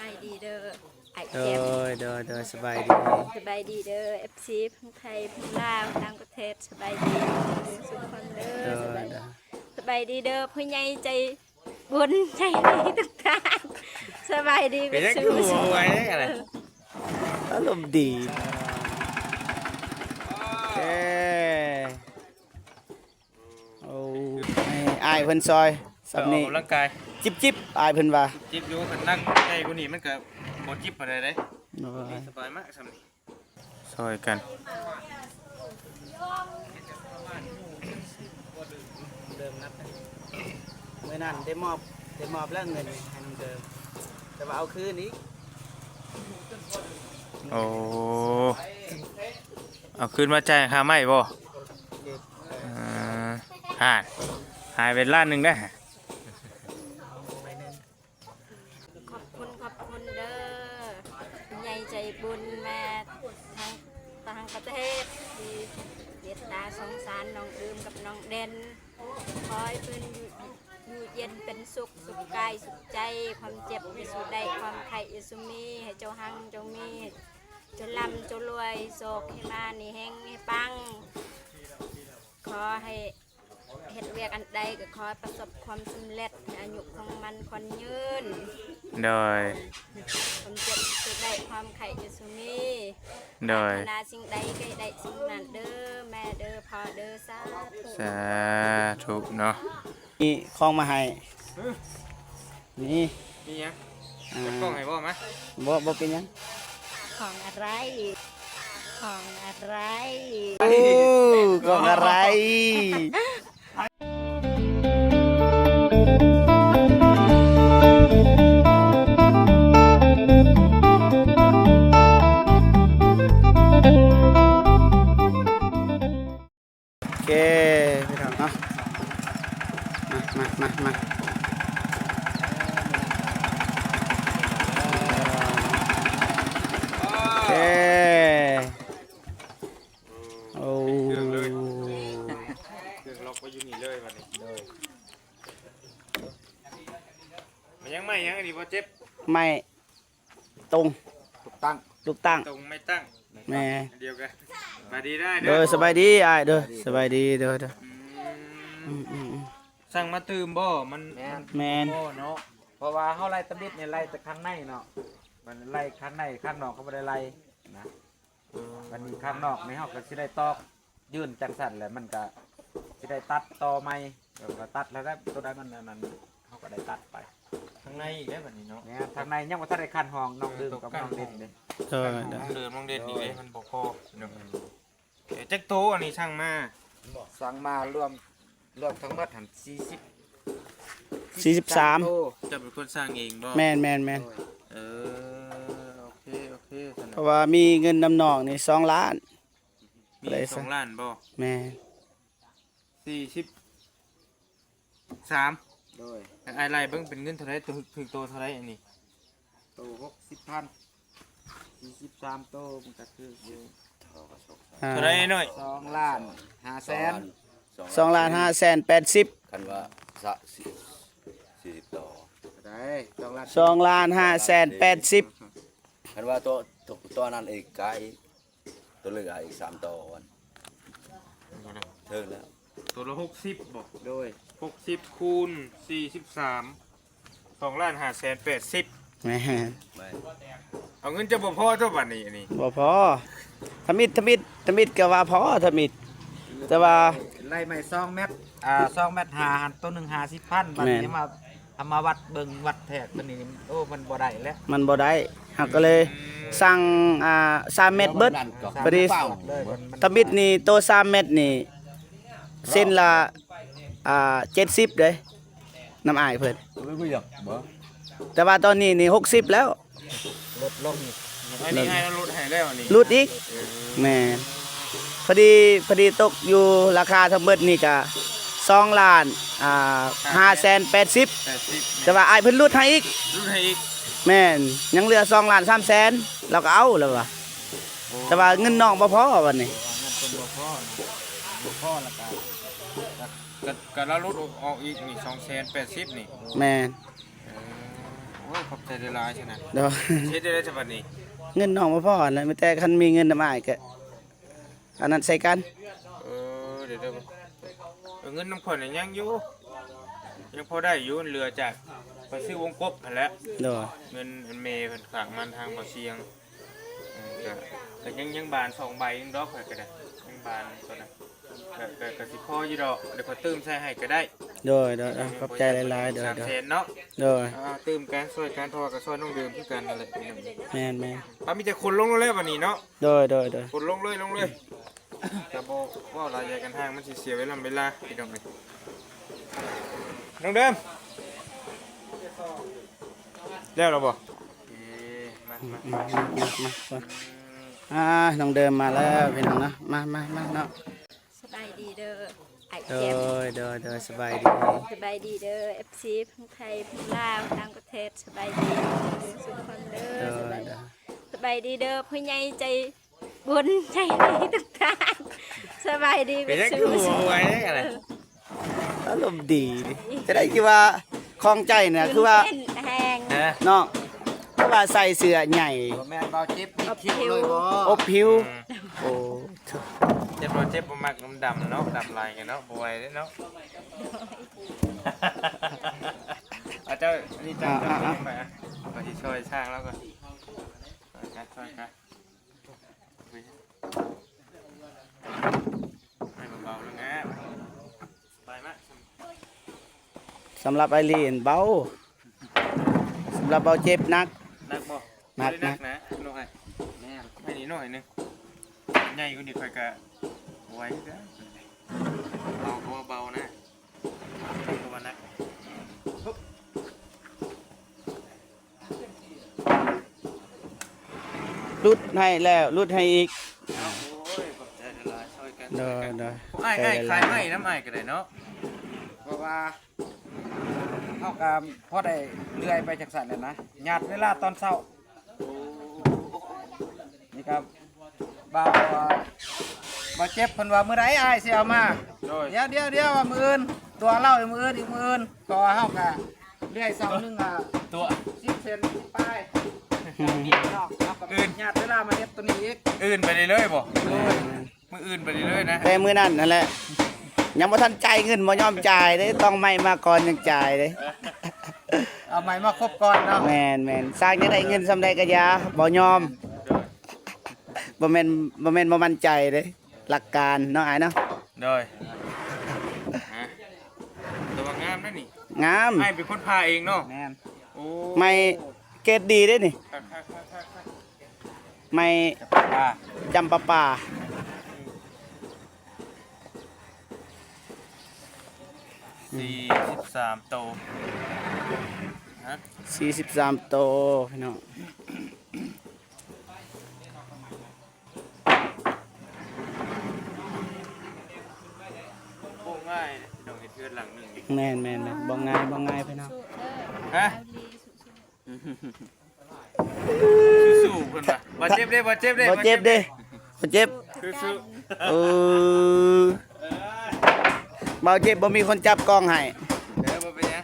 ສະບາຍດີເດີ ອ້າຍແຈ່ມ ໂດຍ ໂດຍ ໂດຍ ສະບາຍດີ ສະບາຍດີເດີ ເອັຟຊີ ທັງໄທ ທັງລາວ ຕ່າງປະເທດ ສະບາຍດີທຸກຄົນເດີ ໂດຍ ສະບາຍ ໂດຍ ສະບາຍດີເດີ ຜູ້ໃຫຍ່ໃຈບຸນໃຈດີທຸກທ່ານ ສະບາຍດີ ເປັນຫຍັງຄືຫົວຫວຍເດ້ ອາລົມດີ ເອີ ໂອ້ ໃຫ້ອ້າຍເພິ່ນຊ່ອຍສ່ຳນີ້ ອອກກຳລັງກາຍ ຈິບໆ ອ້າຍເພິ່ນວ່າ ຈິບຢູ່ ຄັນໜັກໃຫຍ່ກວ່ານີ້ມັນກະບໍ່ຈິບປານໃດເດ້ ໂອ້ຍ ສະບາຍມາກສ່ຳນີ້ ຊ່ອຍກັນ ເລີ່ມນັບ ມື້ນັ້ນໄດ້ມອບ ໄດ້ມອບແລ້ວເງິນໃຫ້ນ້ອງເດີ ແຕ່ວ່າເອົາຄືນອີກ ໂອ້ ເອົາຄືນມາຈ່າຍຄ່າໄມ້ບໍ່? ເອີ ຫາຍໄປລ້ານໜຶ່ງເດ້ ຂອບຄຸນ ຂອບຄຸນເດີ ຜູ້ໃຫຍ່ໃຈບຸນມາທາງຕ່າງປະເທດ ທີ່ເມດຕາສົງສານນ້ອງອື່ມກັບນ້ອງເດັ່ນ ຂໍໃຫ້ເພິ່ນຢູ່ ຢູ່ເຢັນເປັນສຸກ ສຸກກາຍສຸກໃຈ ຄວາມເຈັບຢ່າສູ່ໄດ້ ຄວາມໄຂ້ຢ່າສູ່ມີ ໃຫ້ເຈົ້າຮັ່ງເຈົ້າມີ ເຈົ້າລ່ຳເຈົ້າລວຍ ໂຊກໃຫ້ມານີ້ ເຮັງໃຫ້ປັງ ຂໍໃຫ້ເຮັດວຽກອັນໃດກໍຂໍໃຫ້ປະສົບຄວາມສຳເລັດ ໃຫ້ອາຍຸຄົງໝັ້ນຂວັນຍືນ ໂດຍ ຄວາມເຈັບຢ່າສູ່ໄດ້ ຄວາມໄຂ້ຢ່າສູ່ມີ ໂດຍ ປາດຖະໜາສິ່ງໃດກໍໃຫ້ໄດ້ສິ່ງນັ້ນເດີ ແມ່ເດີ ພໍ່ເດີ ສາທຸ ສາທຸເນາະ ມີຂອງມາໃຫ້ ນີ້ ມີຫຍັງ? ອ່າ ເອົາຂອງໃຫ້ບໍ່ມາ? ບໍ່ ບໍ່ເປັນຫຍັງ ຂອງອາໄລ? ຂອງອາໄລ? ໂອ້ ຂອງອາໄລ? ໂອເຄ ພີ່ນ້ອງເນາະ ມາ ມາ ມາ ມາ ໂອເຄ ໂອ້ ເຄື່ອງເລີຍ ເຄື່ອງລັອກໄວ້ຢູ່ນີ້ເລີຍບັດນີ້ ໂດຍ ມັນຍັງໄມ້ຫຍັງອັນນີ້ບໍ່ເຈັບ? ໄມ້ ຕົງ ຕຸກຕັ້ງ ຕຸກຕັ້ງ ຕົງໄມ້ຕັ້ງ ແມ່ນ ອັນດຽວກັນ ສະບາຍດີເດີ ໂດຍ ສະບາຍດີອ້າຍ ໂດຍ ສະບາຍດີ ໂດຍ ໂດຍ ອືມ ອືມ ອືມ ອືມ ສັ່ງມາຕື່ມບໍ່? ມັນ ແມ່ນ ແມ່ນ ບໍ່ພໍເນາະ ເພາະວ່າເຮົາໄລ່ຕຳອິດນີ້ໄລ່ແຕ່ຂ້າງໃນເນາະ ມັນໄລ່ຂ້າງໃນ ຂ້າງນອກເຂົາບໍ່ໄດ້ໄລ່ນະ ບັດນີ້ຂ້າງນອກນີ້ເຮົາກໍຊິໄດ້ຕອກ ຍື່ນຈັ່ງຊັ້ນແຫຼະ ມັນກະຊິໄດ້ຕັດຕໍ່ໃໝ່ ແລ້ວກໍຕັດແລ້ວ ໂຕໃດມັນອັນນັ້ນ ເຮົາກໍໄດ້ຕັດໄປ ທາງໃນອີກແລ້ວບັດນີ້ເນາະ ແມ່ນ ທາງໃນຍັງບໍ່ທັນໄດ້ຂັ້ນຫ້ອງນ້ອງດື່ມກັບນ້ອງເດັ່ນເດ້ ເອີ ນ້ອງດື່ມນ້ອງເດັ່ນອີກເດ້ ໂດຍ ມັນບໍ່ພໍເນາະ ເອີ ຈັກໂຕອັນນີ້ສັ່ງມາ? ສັ່ງມາລວມ ລວມທັງໝົດຫັ້ນ ສີ່ສິບ ສີ່ສິບສາມ ສີ່ສິບສາມໂຕ ເຈົ້າເປັນຄົນສັ່ງເອງບໍ່? ແມ່ນໆໆ ໂດຍ ເອີ ໂອເຄ ໂອເຄ ຊັ້ນນະ ເພາະວ່າມີເງິນນຳນ້ອງນີ້ສອງລ້ານ ມີສອງລ້ານບໍ່? ແມ່ນ ສີ່ສິບສາມ ໂດຍ ອ້າຍໄລ່ເບິ່ງເປັນເງິນເທົ່າໃດ ຖືກ ຖືກໂຕເທົ່າໃດອັນນີ້? ໂຕຫົກສິບພັນ ສີ່ສິບສາມໂຕ ມັນກໍຖືກຢູ່ ອ່າ ເທົ່າໃດນ້ອຍ? ສອງລ້ານຫ້າແສນ ສອງລ້ານຫ້າແສນແປດສິບ ຄັນວ່າສະ ສີ່ສິບໂຕ ເທົ່າໃດ? ສອງລ້ານ ສອງລ້ານຫ້າແສນແປດສິບ ຄັນວ່າໂຕ ໂຕ ໂຕນັ້ນອີກກາຍ ໂຕເຫຼືອອີກສາມໂຕ ເຖິງແລ້ວ ໂຕລະຫົກສິບບໍ່? ໂດຍ ຫົກສິບຄູນສີ່ສິບສາມ ສອງລ້ານຫ້າແສນແປດສິບ ແມ່ນ ແມ່ນ ເອົາເງິນຈະບໍ່ພໍຕົວະບັດນີ້ ອັນນີ້ບໍ່ພໍ ທຳອິດ ທຳອິດ ທຳອິດກໍວ່າພໍ ທຳອິດ ແຕ່ວ່າໄລ່ໃໝ່ສອງແມັດ ອ່າ ສອງແມັດຫ້າຫັ້ນ ໂຕໜຶ່ງຫ້າສິບພັນ ບັດນີ້ ແມ່ນ ມາ ເອົາມາວັດເບິ່ງ ວັດແທກຕົວນີ້ ໂອ້ ມັນບໍ່ໄດ້ແລ້ວ ມັນບໍ່ໄດ້ ເຮົາກໍເລີຍ ອືມ ສັ່ງ ອ່າ ສາມແມັດເບິດ ພໍດີ ທຳອິດນີ້ ໂຕສາມແມັດນີ້ ເສັ້ນລະ ອ່າ ເຈັດສິບເດ້ ນຳອ້າຍເພິ່ນ ແຕ່ວ່າຕອນນີ້ນີ້ຫົກສິບແລ້ວ ລົດລົງ ອັນນີ້ໃຫ້ລົດໃຫ້ແລ້ວນີ້ ຫຼຸດອີກ ເອີ ແມ່ນ ພໍດີ ພໍດີຕົກຢູ່ລາຄາທັງເບິດນີ້ກະສອງລ້ານ ອ່າ ຫ້າແສນແປດສິບ ແປດສິບ ແຕ່ວ່າອ້າຍເພິ່ນຫຼຸດໃຫ້ອີກ ຫຼຸດໃຫ້ອີກ ແມ່ນ ຍັງເຫຼືອສອງລ້ານສາມແສນ ລາວກໍເອົາ ລາວວ່າ ໂອ້ ແຕ່ວ່າເງິນນ້ອງບໍ່ພໍບັດນີ້ ເງິນເພິ່ນບໍ່ພໍ ບໍ່ພໍ ແລ້ວກໍ ກໍ ກໍລາວຫຼຸດອອກອີກນີ້ ສອງແສນແປດສິບນີ້ ແມ່ນ ເອີ ໂອ້ຍ ຂອບໃຈຫຼາຍໆຊັ້ນນະ. ໂດຍ ເຮັດໄດ້ແລ້ວຊັ້ນບັດນີ້ ເງິນນ້ອງບໍ່ພໍຫັ້ນແຫຼະ ມີແຕ່ຄັນມີເງິນນຳອ້າຍກະ ອັນນັ້ນໃສ່ກັນ. ເອີ ດຽວໆ ເອີ ເງິນນຳຂ້ອຍນະຍັງຢູ່ ຍັງພໍໄດ້ຢູ່ ເຫຼືອຈາກໄປຊື້ວົງກົບຫັ້ນແຫຼະ. ໂດຍ ເງິນອັນແມ່ເພິ່ນຝາກມາທາງບໍ່ຊຽງ ເອີ ກະ ກະຍັງ ຍັງບານສອງໃບໜຶ່ງດອກ ຂ້ອຍກະໄດ້ ຍັງບານຕົວນັ້ນ ກະ ກະ ກະຊິພໍຢູ່ດອກ ດຽວຂ້ອຍຕື່ມໃສ່ໃຫ້ກະໄດ້. ໂດຍໆ ຂອບໃຈຫຼາຍໆ. ໂດຍໆ ສາມແສນເນາະ. ໂດຍ ອ່າ ຕື່ມກັນ ຊ່ອຍກັນ ເພາະວ່າກະຊ່ອຍນ້ອງເດີມຄືກັນນັ້ນແຫຼະ. ແມ່ນໆ ອ່າ ມີແຕ່ຂົນລົງແລ້ວບັດນີ້ເນາະ. ໂດຍໆໆ ຂົນລົງເລີຍ ລົງເລີຍ ກະບໍ່ເວົ້າຫຼາຍໃຫຍ່ກັນ ຫ່າງມັນຊິເສຍເວລາ ເວລາພີ່ນ້ອງເອີຍ. ນ້ອງເດີມ ແລ້ວລະບໍ່? ເອີ ມາ ມາ ມາ ມາ ມາ ມາ ອ່າ ນ້ອງເດີມມາແລ້ວພີ່ນ້ອງເນາະ. ມາ ມາ ມາເນາະ. ສະບາຍດີເດີ ອ້າຍແຈ່ມ. ໂດຍ ໂດຍ ໂດຍ ສະບາຍດີ ສະບາຍດີເດີ ເອັຟຊີ ທັງໄທ ທັງລາວ ຕ່າງປະເທດ ສະບາຍດີທຸກຄົນເດີ. ໂດຍ ສະບາຍດີ ໂດຍ ສະບາຍດີເດີ ຜູ້ໃຫຍ່ໃຈບຸນໃຈດີທຸກທ່ານ ສະບາຍດີເບິດສູ່ ເປັນຫຍັງຄືຫົວໄວເດ້? ອາລົມດີ ຈະໄດ້ຄືວ່າ ຂອງໃຈນະ ຄືວ່າ ແຮງ ເນາະ ຄືວ່າໃສ່ເສື້ອໃຫຍ່ ບໍ່ແມ່ນ ເບົາເຈັບ ອົບຜິວ ເລີຍບໍ່ ອົບຜິວ. ອືມ ໂອ້ ເຈັບບໍ່ເຈັບ ບໍ່ມັກດຳໆເນາະ ດຳຫຼາຍກັນເນາະ ບໍ່ໄຫວເດ້ເນາະ. ອາ ເຈົ້າ ອັນນີ້ເຈົ້າ ອ່າ ເຈົ້າ ອ່າ ໄປ ອ່າ ຂ້ອຍຊິຊ່ອຍຊ່າງລາວກ່ອນ ຊ່ອຍກັນ ຊ່ອຍກັນ ໃຫ້ເບົາໆ ລະງາ ສະບາຍມາກ. ສຳລັບອ້າຍລີນເບົາ ສຳລັບເບົາເຈັບໜັກ. ໜັກບໍ່? ໜັກ ບໍ່ໄດ້ໜັກ ໜັກນະ ນ້ອຍ ແມ່ນ ໄມ້ນີ້ໜ້ອຍໜຶ່ງ ໃຫຍ່ກວ່ານີ້ຂ້ອຍກະບໍ່ໄຫວຄືກັນ. ເບົາກະວ່າເບົານະ ໜັກກະວ່າໜັກ. ຫຼຸດໃຫ້ແລ້ວ ຫຼຸດໃຫ້ອີກ. ໂອ້ຍ ຂອບໃຈຫຼາຍໆ ຊ່ອຍກັນ ໂດຍ ຊ່ອຍກັນ ໂດຍ ອ້າຍ ອ້າຍຂາຍໄມ້ນຳອ້າຍກະໄດ້ເນາະ ເພາະວ່າ ເຮົາກະພໍໄດ້ເລື່ອຍໄປຈັ່ງຊັ້ນແຫຼະນະ ຍາດເວລາຕອນເຊົ້າ. ໂອ້ ນີ້ກະບ່າວ ບ່າວເຈັບເພິ່ນວ່າ ມື້ໃດອ້າຍຊິເອົາມາ? ໂດຍ ດຽວໆໆ ວ່າມື້ອື່ນ ຕົວະເຫຼົ້າອີກມື້ອື່ນ ອີກມື້ອື່ນ ເພາະວ່າເຮົາກະເລື່ອຍເສົາໜຶ່ງ ຕົວະ ສິບເຊັນ ສິບປາຍ ອືມ ເນາະ ເຮົາກະຍາດເວລາມາເຮັດໂຕນີ້ອີກ. ອື່ນໄປເລື້ອຍໆບໍ່? ໂດຍ ມື້ອື່ນໄປເລື້ອຍໆນະ ແຕ່ມື້ນັ້ນຫັ້ນແຫຼະ ຍັງບໍ່ທັນຈ່າຍເງິນ ບໍ່ຍອມຈ່າຍເດ້ ຕ້ອງໄມ້ມາກ່ອນຈັ່ງຈ່າຍເດ້. ເອົາໄມ້ມາຄົບກ່ອນເນາະ. ແມ່ນໆ ສ້າງຈະໄດ້ເງິນສ່ຳໃດກະຢ່າ ບໍ່ຍອມ. ບໍ່ແມ່ນ ບໍ່ແມ່ນບໍ່ໝັ້ນໃຈເດ້ ຫຼັກການເນາະອ້າຍເນາະ. ໂດຍ ແຕ່ວ່າງາມນະນີ້ ງາມ ອ້າຍເປັນຄົນຜ່າເອງເນາະ. ແມ່ນ ໂອ້ ໄມ້ເກຣດດີເດ້ນີ້ ຄັກໆໆໆ ໄມ້ຈຳປາປ່າ ຈຳປາປ່າ ສີ່ສິບສາມໂຕ ຮະ ສີ່ສິບສາມໂຕພີ່ນ້ອງ. ບໍ່ງ່າຍເດ້ພີ່ນ້ອງ ເຮັດເຮືອນຫຼັງໜຶ່ງນີ້. ແມ່ນໆໆ ບໍ່ງ່າຍ ບໍ່ງ່າຍພີ່ນ້ອງ ຮະ. ສູ້ໆ ເພິ່ນວ່າ ບໍ່ເຈັບເດ້ ບໍ່ເຈັບເດ້ ບໍ່ເຈັບເດ້ ບໍ່ເຈັບ ສູ້ໆ ເອີ ບ່າວເຈັບບໍ່ມີຄົນຈັບກ້ອງໃຫ້ ເອີ ບໍ່ເປັນຫຍັງ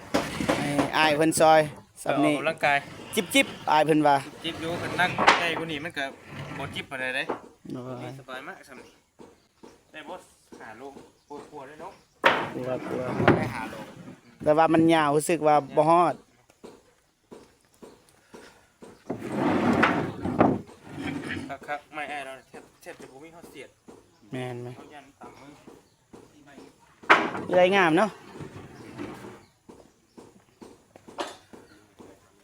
ໃຫ້ອ້າຍເພິ່ນຊ່ອຍສ່ຳນີ້ ອອກກຳລັງກາຍ ຈິບໆ ອ້າຍເພິ່ນວ່າ ຈິບຢູ່ ຄັນໜັກໃຫຍ່ກວ່ານີ້ມັນກະບໍ່ຈິບປານໃດເດ້. ໂອ້ຍ ສະບາຍມາກສ່ຳນີ້ ໄດ້ບໍ່ ຫ້າໂລ ກວ່າໆເດ້ເນາະ ກວ່າໆ ໄດ້ຫ້າໂລ ແຕ່ວ່າມັນຍາວ ຮູ້ສຶກວ່າບໍ່ຮອດ. ຄັກໆ ໄມ້ອ້າຍລາວແທບ ແທບຈະບໍ່ມີຮອດສຽດ. ແມ່ນໆ ເຮົາຢ້ານຕຳມື ເລື່ອຍງາມເນາະ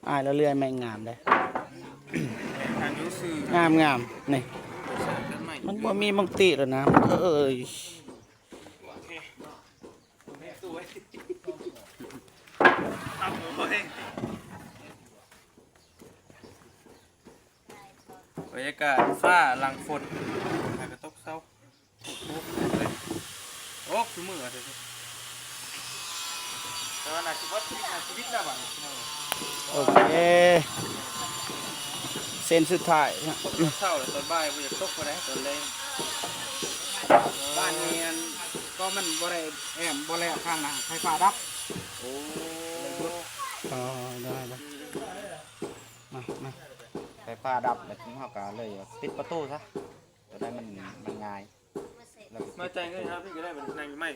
ອ້າຍລາວເລື່ອຍໄມ້ງາມເດ້. ແມ່ນ ງາມໆ ນີ້ ມັນບໍ່ມີມັງຕິແລ້ວນະ ເອີຍ. ບັນຍາກາດຟ້າຫຼັງຝົນ ຫາກະຕົກເຊົາ ໂອ້ ໂອ້ ຄືມື້ ແຕ່ວ່າໜ້າຊິເບິດຊີວິດ ໜ້າຊິເບິດແລ້ວບັດນີ້. ໂອເຄ ເສັ້ນສຸດທ້າຍ ຕອນເຊົ້າ ຕອນບ່າຍບໍ່ຢາກຕົກປານໃດ ຕອນແລງ ບ້ານນີ້ ອັນ ກໍມັນບໍ່ໄດ້ແອ້ມ ບໍ່ແລ້ວຂ້າງໜ້າ ໄຟຟ້າດັບ. ໂອ້ ອໍ ໄດ້ ໄດ້. ໄຟຟ້າດັບ ແລ້ວເຮົາກໍເລີຍປິດປະຕູຊະ ຕົວໃດມັນ ມັນງ່າຍ ແລ້ວກໍ ມາຈ່າຍເງິນເຮົາພີ້ກໍໄດ້ ບັດນີ້ນັ່ງຢູ່ໄມ້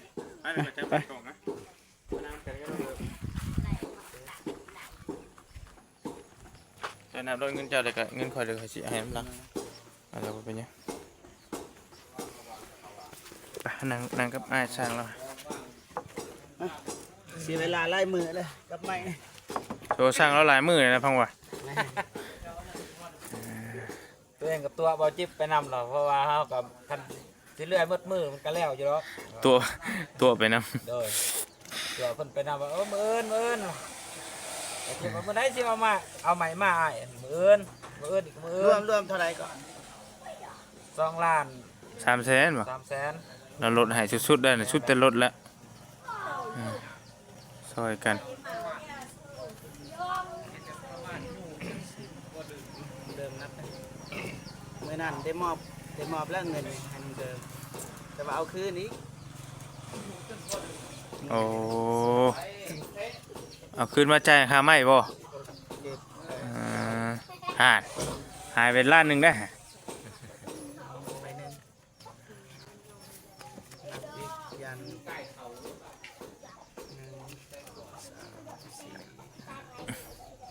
ອັນນັ້ນກໍຈະເປັນຂອງນະ ມານັ່ງກັນກໍໄດ້. ເຈົ້ານັບໂລດເງິນເຈົ້າ ແລ້ວກໍເງິນຂ້ອຍ ແລ້ວຂ້ອຍຊິໃຫ້ນຳຫຼັງ ອັນນັ້ນບໍ່ເປັນຫຍັງ. ໄປ ນັ່ງ ນັ່ງກັບອ້າຍຊ່າງລາວ ເສຍເວລາຫຼາຍມື້ເລີຍກັບໄມ້ ໂຕ ຊ່າງລາວຫຼາຍມື້ແລ້ວນະ ພັງວ່າ ແມ່ນ ຕົວເອງກໍຕົວະບໍ່ຈິບໄປນຳດອກ ເພາະວ່າເຮົາກໍ ຄັນຊິເລື່ອຍໝົດມື້ມັນກໍແລ້ວຢູ່ດອກ ຕົວະ ຕົວະໄປນຳ ໂດຍ ຕົວະເພິ່ນໄປນຳວ່າ ເອີ ມື້ອື່ນ ມື້ອື່ນ ແລ້ວຊິວ່າ ມື້ໃດຊິເອົາມາ ເອົາໄມ້ມາອ້າຍ ມື້ອື່ນ ມື້ອື່ນອີກ ມື້ອື່ນ ລວມ ລວມເທົ່າໃດກໍ ສອງລ້ານສາມແສນບໍ່? ສາມແສນ ແລ້ວລົດໃຫ້ສຸດໆ ໄດ້ນະ ສຸດແຕ່ລົດແລ້ວ ອືມ ຊ່ອຍກັນ ເລີ່ມນັບ ມື້ນັ້ນໄດ້ມອບ ໄດ້ມອບແລ້ວເງິນໃຫ້ນ້ອງເດີມ ແຕ່ວ່າເອົາຄືນອີກ ໂອ້ ເອົາຄືນມາຈ່າຍຄ່າໄມ້ບໍ່? ເອີ ອ່າ ຫາຍໄປລ້ານໜຶ່ງໄດ໋ ໃບໜຶ່ງ ນັບອີກຢ່າງ ໜຶ່ງ ສອງ ສາມ ສີ່ ຫ້າ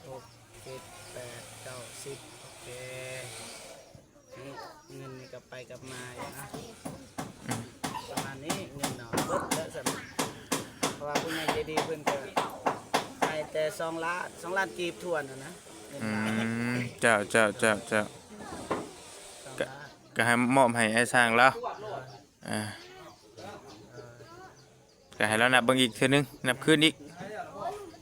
ຫົກ ເຈັດ ແປດ ເກົ້າ ສິບ ໂອເຄ ນີ້ເງິນນີ້ກັບໄປກັບມາຢູ່ນະ ອືມ ປະມານນີ້ ເງິນເນາະ ເບິດແລ້ວຊັ້ນ ເພາະວ່າຜູ້ໃຫຍ່ໃຈດີເພິ່ນກໍໃຫ້ແຕ່ສອງລ້ານ ສອງລ້ານກີບຖ້ວນຫັ້ນນະ ເງິນ ອື ລາວ ເຈົ້າ ເຈົ້າ ເຈົ້າ ເຈົ້າ ສອງລ້ານ ກໍໃຫ້ມອບໃຫ້ອ້າຍຊ່າງລາວ ອ່າ ກໍໃຫ້ລາວນັບເບິ່ງອີກເທື່ອໜຶ່ງ ນັບຄືນອີກ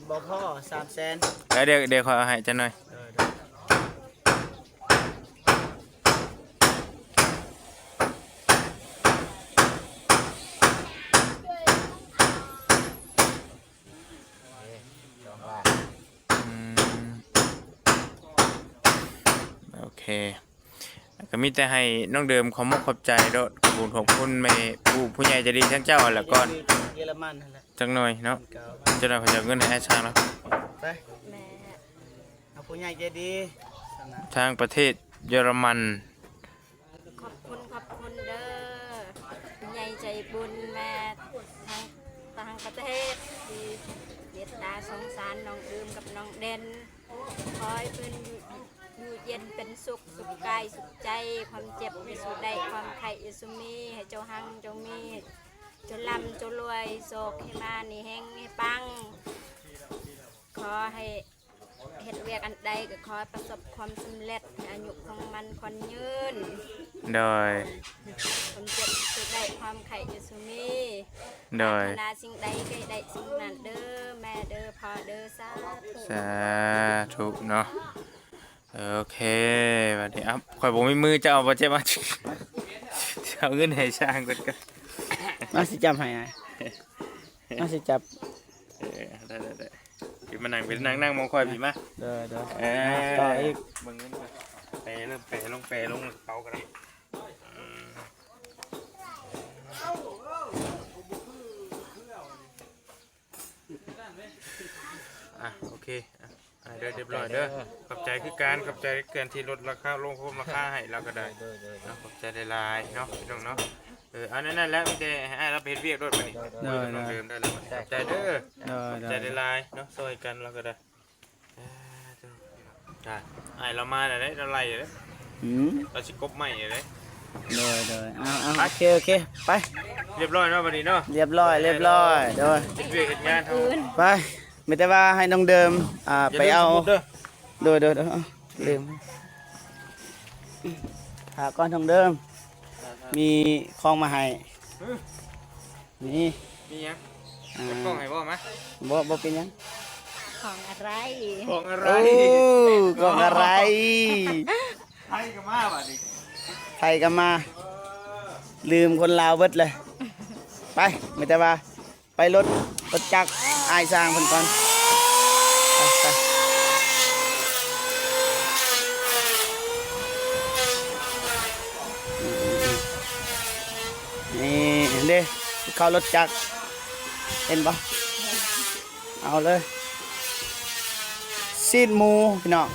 ບໍ່ພໍ ສາມແສນ ເອີ ດຽວ ດຽວຂ້ອຍເອົາໃຫ້ຈັກໜ່ອຍ ໂດຍ ໂດຍ ອືມ ໂອເຄ ກໍມີແຕ່ໃຫ້ນ້ອງເດີມຂອບມຸກຂອບໃຈໂລດ ຂອບບຸນຂອບຄຸນແມ່ຜູ້ ຜູ້ໃຫຍ່ໃຈດີທາງເຈົ້າຫັ້ນແຫຼະກ່ອນ ເຢຍລະມັນຫັ້ນແຫຼະ ຈັກໜ່ອຍເນາະ ເຈົ້າ ຈັກໜ່ອຍເຂົາຈະເອົາເງິນໃຫ້ອ້າຍຊ່າງເນາະ ໄປ ແມ່ ເອົາຜູ້ໃຫຍ່ໃຈດີ ທາງປະເທດເຢຍລະມັນ ຂອບຄຸນ ຂອບຄຸນເດີ ຜູ້ໃຫຍ່ໃຈບຸນແມ່ທາງຕ່າງປະເທດ ທີ່ເມດຕາສົງສານນ້ອງເດີມກັບນ້ອງເດັ່ນ ຂໍໃຫ້ເພິ່ນຢູ່ເຢັນເປັນສຸກ ສຸກກາຍສຸກໃຈ ຄວາມເຈັບຢ່າສູ່ໄດ້ ຄວາມໄຂ້ຢ່າສູ່ມີ ໃຫ້ເຈົ້າຮັ່ງເຈົ້າມີ ເຈົ້າລ່ຳເຈົ້າລວຍ ໂຊກໃຫ້ມານີ້ ເຮັງໃຫ້ປັງ ຂໍໃຫ້ ເຮັດວຽກອັນໃດກໍຂໍໃຫ້ປະສົບຄວາມສຳເລັດ ໃຫ້ອາຍຸຂອງມັນຂວັນຍືນ ໂດຍ ຄວາມເຈັບຢ່າສູ່ໄດ້ ຄວາມໄຂ້ຢ່າສູ່ມີ ໂດຍ ປາດຖະໜາສິ່ງໃດກໍໃຫ້ໄດ້ສິ່ງນັ້ນເດີ ແມ່ເດີ ພໍ່ເດີ ສາທຸ ສາທຸເນາະ ໂອເຄ ບັດນີ້ ເອົ້າ ຂ້ອຍບໍ່ມີມື ຈະເອົາບໍ່ເຈັບ ມາ ຈະເອົາເງິນໃຫ້ຊ່າງກ່ອນ ມາ ຊິຈັບໃຫ້ ມາ ຊິຈັບ ເອີ ໄດ້ໆ ໄດ້ ຊິມານັ່ງ ໄປນັ່ງ ນັ່ງໝ່ອງຂ້ອຍພີ້ມາ ໂດຍ ໂດຍ ເອີ ຕໍ່ອີກ ເບິ່ງເງິນກ່ອນ ແປລົງ ແປລົງ ແປລົງກະເປົາກໍໄດ້ ອືມ ອ່ະ ໂອເຄ ອ່ະ ອ່າ ເດີ ຮຽບຮ້ອຍເດີ ຂອບໃຈຄືກັນ ຂອບໃຈຄືກັນທີ່ລົດລາຄາ ລົງໂຮມລາຄາໃຫ້ລາວກໍໄດ້ ໂດຍ ໂດຍ ເນາະ ຂອບໃຈຫຼາຍໆເນາະ ພີ່ນ້ອງເນາະ ເອີ ເອົາແນວນັ້ນແຫຼະ ມີແຕ່ໃຫ້ອ້າຍລາວໄປເຮັດວຽກໂລດບັດນີ້ ໂດຍ ໂດຍ ນ້ອງເດີມໄດ້ແລ້ວ ຂອບໃຈເດີ ໂດຍ ຂອບໃຈຫຼາຍໆເນາະ ຊ່ອຍກັນລາວກໍໄດ້ ອ່າ ອ້າຍລາວມາແລ້ວເດ້ ລາວໄລ່ແລ້ວເດ້ ອືມ ລາວຊິກົບໄມ້ແລ້ວເດ້ ໂດຍ ໂດຍ ເອົາ ເອົາ ໄປ ໂອເຄ ໂອເຄ ໄປ ຮຽບຮ້ອຍເນາະ ບັດນີ້ເນາະ ຮຽບຮ້ອຍ ຮຽບຮ້ອຍ ໂດຍ ເຮັດວຽກເຮັດງານເຮົາ ໄປ ມີແຕ່ວ່າໃຫ້ນ້ອງເດີມ ອ່າ ໄປເອົາ ໂດຍ ໂດຍ ເອົາ ລືມ ຖ້າກ່ອນ ນ້ອງເດີມ ມີຂອງມາໃຫ້ ນີ້ ມີຫຍັງ ອ່າ ເອົາຂອງໃຫ້ບໍ່ ມາ ບໍ່ ບໍ່ເປັນຫຍັງ ຂອງອາໄລ ຂອງອາໄລ ໂອ້ ຂອງອາໄລ ໄທກໍມາບັດນີ້ ໄທກໍມາ ເອີ ລືມຄົນລາວເບິດເລີຍ ໄປ ມີແຕ່ວ່າ ໄປລົດ ລົດຈັກອ້າຍຊ່າງເພິ່ນກ່ອນ ໄປ ໄປ ນີ້ເດ້ ເຂົ້າລົດຈັກ ເຫັນບໍ່? ເອົາເລີຍ ຊີ້ນໝູພີ່ນ້ອງ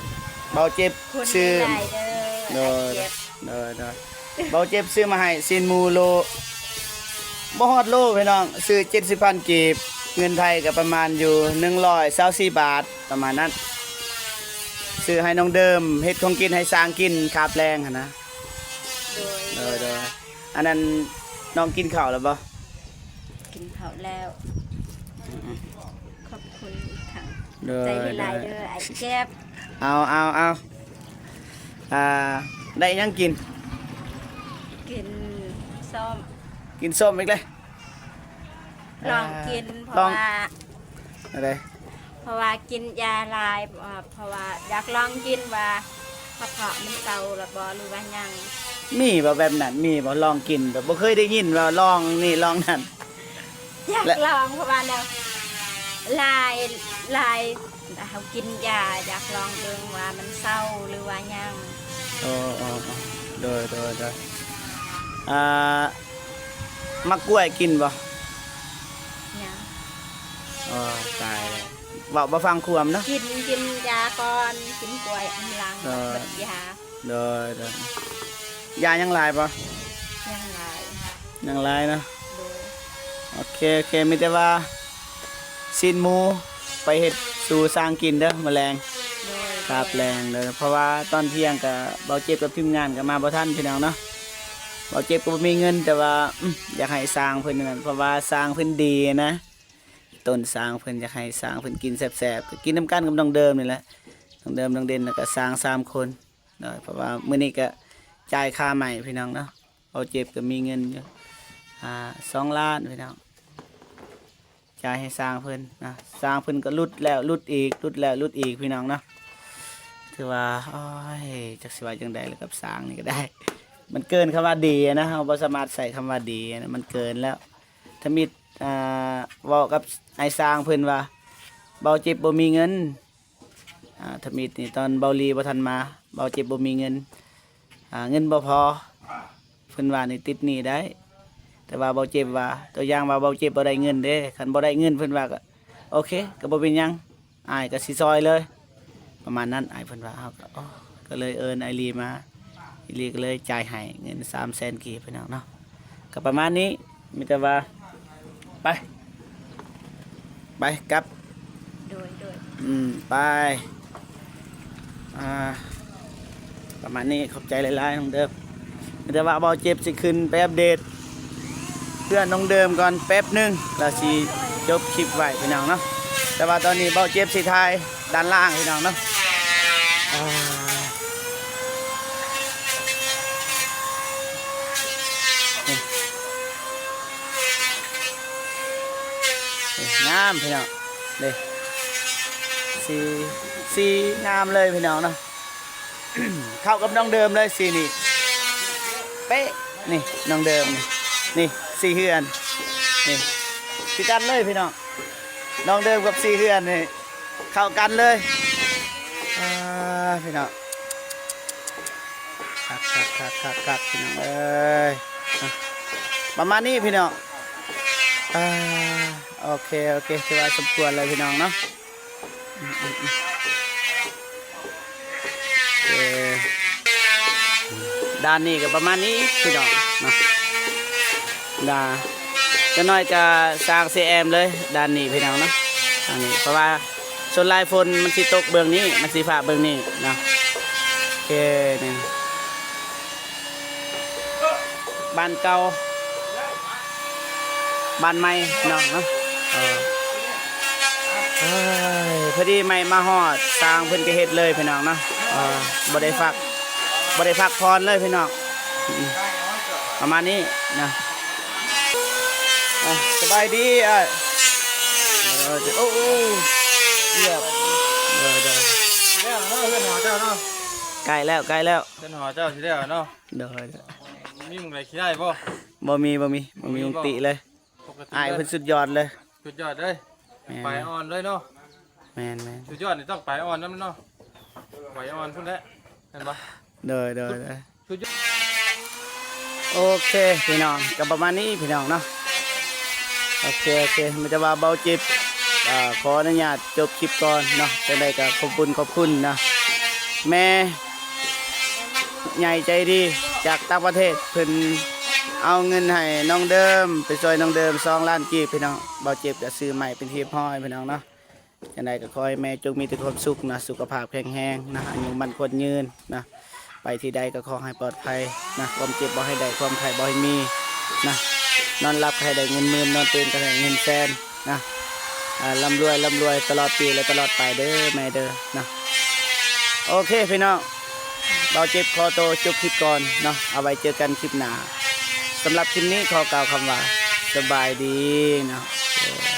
ເບົາເຈັບ ຂອບຄຸນ ຊື້ ຫຼາຍໆເດີ ໂດຍ ອ້າຍເຈັບ ໂດຍ ໂດຍ ເບົາເຈັບຊື້ມາໃຫ້ຊີ້ນໝູໂລ ບໍ່ຮອດໂລພີ່ນ້ອງ ຊື້ເຈັດສິບພັນກີບ ເງິນໄທກໍປະມານຢູ່ໜຶ່ງຮ້ອຍຊາວສີ່ບາດ ປະມານນັ້ນ ຊື້ໃຫ້ນ້ອງເດີມ ເຮັດຂອງກິນໃຫ້ຊ້າງກິນຄາບແລງຫັ້ນນະ ໂດຍ ໂດຍ ໂດຍ ອັນນັ້ນ ນ້ອງກິນເຂົ້າແລ້ວບໍ່? ກິນເຂົ້າແລ້ວ ອືມໆ ຂອບຄຸນອີກຄັ້ງ ໂດຍ ໃຈຫຼາຍໆເດີ ໂດຍ ອ້າຍແຈັບ ເອົາ ເອົາ ເອົາ ອ່າ ໄດ້ຫຍັງກິນ? ກິນສົ້ມ ກິນສົ້ມອີກແລ້ວ ລອງກິນ ອ່າ ເພາະ ລອງ ວ່າ ອັນໃດ? ເພາະວ່າກິນຢາຫຼາຍ ເພາະວ່າຢາກລອງກິນວ່າ ກະເພາະມັນເຊົາລະບໍ່ ຫຼືວ່າຫຍັງ? ມີບໍ່ແບບນັ້ນ? ມີບໍ່? ລອງກິນ ແບບບໍ່ເຄີຍໄດ້ຍິນວ່າລອງນີ້ລອງນັ້ນ ຢາກ ແລະ ລອງ ເພາະວ່າແນວ ຫຼາຍ ຫຼາຍ ເຮົາກິນຢາ ຢາກລອງເບິ່ງວ່າມັນເຊົາ ຫຼືວ່າຫຍັງ. ໂອ້ ໂອ້ ໂອ້ ໂດຍ ໂດຍ ໂດຍ ອ່າ ໝາກກ້ວຍກິນບໍ່? ຍັງ. ອໍ ຕາຍແລ້ວ ເວົ້າບໍ່ຟັງຄວາມເນາະ. ກິນ ກິນຢາກ່ອນ ກິນກ້ວຍອັນຫຼັງ ເອີ ແລ້ວເບິດຢາ. ໂດຍ ໂດຍ ຢາຍັງຫຼາຍບໍ່? ຍັງຫຼາຍ ຍັງຫຼາຍເນາະ. ໂດຍ ໂອເຄ ໂອເຄ ມີແຕ່ວ່າຊີ້ນໝູໄປເຮັດສູ່ຊ້າງກິນເດີ ມື້ແລງ ໂດຍ ຄາບແລງເດີ ເພາະວ່າຕອນທ່ຽງກະເບົາເຈັບກັບທີມງານກະມາບໍ່ທັນພີ່ນ້ອງເນາະ. ເບົາເຈັບກະບໍ່ມີເງິນ ແຕ່ວ່າ ອືມ ຢາກໃຫ້ຊ້າງເພິ່ນນັ້ນ ເພາະວ່າຊ້າງເພິ່ນດີນະ ຕົ້ນຊ້າງເພິ່ນ ຢາກໃຫ້ຊ້າງເພິ່ນກິນແຊບໆ ກະກິນນຳກັນກັບນ້ອງເດີມນີ້ແຫຼະ ນ້ອງເດີມ ນ້ອງເດັ່ນ ແລ້ວກະຊ້າງສາມຄົນ. ໂດຍ ເພາະວ່າມື້ນີ້ກະຈ່າຍຄ່າໃໝ່ພີ່ນ້ອງເນາະ ເບົາເຈັບກະມີເງິນຢູ່ ອ່າ ສອງລ້ານພີ່ນ້ອງ ຈ່າຍໃຫ້ຊ້າງເພິ່ນນະ. ຊ້າງເພິ່ນກະຫຼຸດແລ້ວຫຼຸດອີກ ຫຼຸດແລ້ວຫຼຸດອີກພີ່ນ້ອງເນາະ. ຖືວ່າ ໂອ້ຍ ຈັກຊິວ່າຈັ່ງໃດລະກັບຊ້າງນີ້ກະໄດ້ ມັນເກີນຄຳວ່າດີນະ ເຮົາບໍ່ສາມາດໃຊ້ຄຳວ່າດີນະ ມັນເກີນແລ້ວ. ທຳອິດ ອ່າ ເວົ້າກັບອ້າຍຊ້າງເພິ່ນວ່າ ເບົາເຈັບບໍ່ມີເງິນ ອ່າ ທຳອິດນີ້ຕອນເບົາຫຼີບໍ່ທັນມາ ເບົາເຈັບບໍ່ມີເງິນ ອ່າ ເງິນບໍ່ພໍ ເພິ່ນວ່ານີ້ຕິດໜີ້ໄດ້ ແຕ່ວ່າເບົາເຈັບວ່າ ຕົວຢ່າງວ່າເບົາເຈັບບໍ່ໄດ້ເງິນເດ້ ຄັນບໍ່ໄດ້ເງິນເພິ່ນວ່າກະໂອເຄ ກະບໍ່ເປັນຫຍັງ ອ້າຍກະຊິຊ່ອຍເລີຍ ປະມານນັ້ນ ອ້າຍເພິ່ນວ່າ ເຮົາກະ ໂອ້ ກະເລີຍເອີ້ນອ້າຍຫຼີມາ ອ້າຍຫຼີກະເລີຍຈ່າຍໃຫ້ເງິນສາມແສນກີບພີ່ນ້ອງເນາະ. ກະປະມານນີ້ ມີແຕ່ວ່າ ໄປ ໄປກັບ ໂດຍ ໂດຍ ອືມ ໄປ ອ່າ ປະມານນີ້ ຂອບໃຈຫຼາຍໆ ນ້ອງເດີມ. ມີແຕ່ວ່າເບົາເຈັບຊິຂຶ້ນໄປອັບເດດເຮືອນນ້ອງເດີມກ່ອນແປັບໜຶ່ງ ແລ້ວຊິຈົບຄລິບໄວ້ພີ່ນ້ອງເນາະ. ແຕ່ວ່າຕອນນີ້ເບົາເຈັບຊິຖ່າຍດ້ານລ່າງພີ່ນ້ອງເນາະ. ອ່າ ນີ້ ນີ້ ງາມພີ່ນ້ອງ ນີ້ ສີ ສີງາມເລີຍພີ່ນ້ອງເນາະ. ເຂົ້າກັບນ້ອງເດີມເລີຍ ສີນີ້ເປະ ນີ້ນ້ອງເດີມ ນີ້ ນີ້ສີເຮືອນ ນີ້ຄືກັນເລີຍພີ່ນ້ອງ. ນ້ອງເດີມກັບສີເຮືອນນີ້ເຂົ້າກັນເລີຍ ອ່າ ພີ່ນ້ອງ ຄັກໆໆໆ ພີ່ນ້ອງເອີຍ. ອ່ະ ປະມານນີ້ພີ່ນ້ອງ ອ່າ ໂອເຄ ໂອເຄ ຖືວ່າສົມຄວນແລ້ວພີ່ນ້ອງເນາະ. ອືມ ອືມ ອືມ ເອີ ດ້ານນີ້ກະປະມານນີ້ພີ່ນ້ອງເນາະ ດາ ຈັກໜ້ອຍກະສ້າງເຊແອມເລີຍ ດ້ານນີ້ພີ່ນ້ອງເນາະ. ອັນນີ້ ເພາະວ່າສ່ວນຫຼາຍຝົນມັນຊິຕົກເບື້ອງນີ້ ມັນຊິຟ້າເບື້ອງນີ້ເນາະ. ໂອເຄ ນີ້ ບ້ານເກົ່າ ບ້ານໃໝ່ພີ່ນ້ອງເນາະ. ເອີ ເອີຍ ພໍດີໃໝ່ມາຮອດ ຊ່າງເພິ່ນກະເຮັດເລີຍພີ່ນ້ອງເນາະ. ເອີ ບໍ່ໄດ້ພັກ ບໍ່ໄດ້ພັກຜ່ອນເລີຍພີ່ນ້ອງ ອືມ ປະມານນີ້ເນາະ. ເອີ ສະບາຍດີອ້າຍ ເອີ ໂອ້ ໂອ້ ຢຽບ ໂດຍ ໂດຍ ແລ້ວເນາະ ເຮືອນຫອເຈົ້າເນາະ ໃກ້ແລ້ວ ໃກ້ແລ້ວ ເຮືອນຫອເຈົ້າຊິແລ້ວເນາະ. ໂດຍ ໂດຍ ມີໝ່ອງໃດຂີ້ໄດ້ບໍ່? ບໍ່ມີ ບໍ່ມີ ບໍ່ມີ ບໍ່ມີ ໝ່ອງຕິເລີຍ ປົກກະຕິ ອ້າຍເພິ່ນສຸດຍອດເລີຍ ສຸດຍອດເລີຍ ແມ່ນ ປາຍອ່ອນເລີຍເນາະ. ແມ່ນໆ ສຸດຍອດນີ້ຕ້ອງປາຍອ່ອນນຳເນາະ ປາຍອ່ອນພຸ້ນແຫຼະ ແມ່ນບໍ່? ໂດຍ ໂດຍ ສຸດ ໂດຍ ສຸດຍອດ. ໂອເຄພີ່ນ້ອງ ກະປະມານນີ້ພີ່ນ້ອງເນາະ. ໂອເຄ ໂອເຄ ມີແຕ່ວ່າເບົາຈິບ ເອີ ຂໍອະນຸຍາດຈົບຄລິບກ່ອນເນາະ. ຈັ່ງໃດກະຂອບຄຸນ ຂອບຄຸນເນາະ ແມ່ໃຫຍ່ໃຈດີຈາກຕ່າງປະເທດ ເພິ່ນເອົາເງິນໃຫ້ນ້ອງເດີມ ໄປຊ່ວຍນ້ອງເດີມສອງລ້ານກີບ ພີ່ນ້ອງ. ບ່າວເຈັບກໍຊື້ໃໝ່ເປັນທີ່ຮຽບຮ້ອຍ ພີ່ນ້ອງເນາະ. ຈັ່ງໃດກໍຂໍໃຫ້ແມ່ຈົ່ງມີແຕ່ຄວາມສຸກນະ ສຸຂະພາບແຂງແຮງນະ ອາຍຸໝັ້ນຂວັນຍືນນະ ໄປທີ່ໃດກໍຂໍໃຫ້ປອດໄພນະ ຄວາມເຈັບບໍ່ໃຫ້ໄດ້ ຄວາມໄຂ້ບໍ່ໃຫ້ມີນະ ນອນຫຼັບກໍໃຫ້ໄດ້ເງິນໝື່ນ ນອນຕື່ນກໍໃຫ້ໄດ້ເງິນແສນນະ ອ່າ ລ່ຳລວຍ ລ່ຳລວຍຕະຫຼອດປີ ແລະ ຕະຫຼອດໄປເດີແມ່ເດີນະ. ໂອເຄພີ່ນ້ອງ ບ່າວເຈັບຂໍໂຕຈົບຄລິບກ່ອນເນາະ ເອົາໄວ້ເຈີກັນຄລິບໜ້າ. ສຳລັບຄລິບນີ້ຂໍກ່າວຄຳວ່າ ສະບາຍດີເນາະ.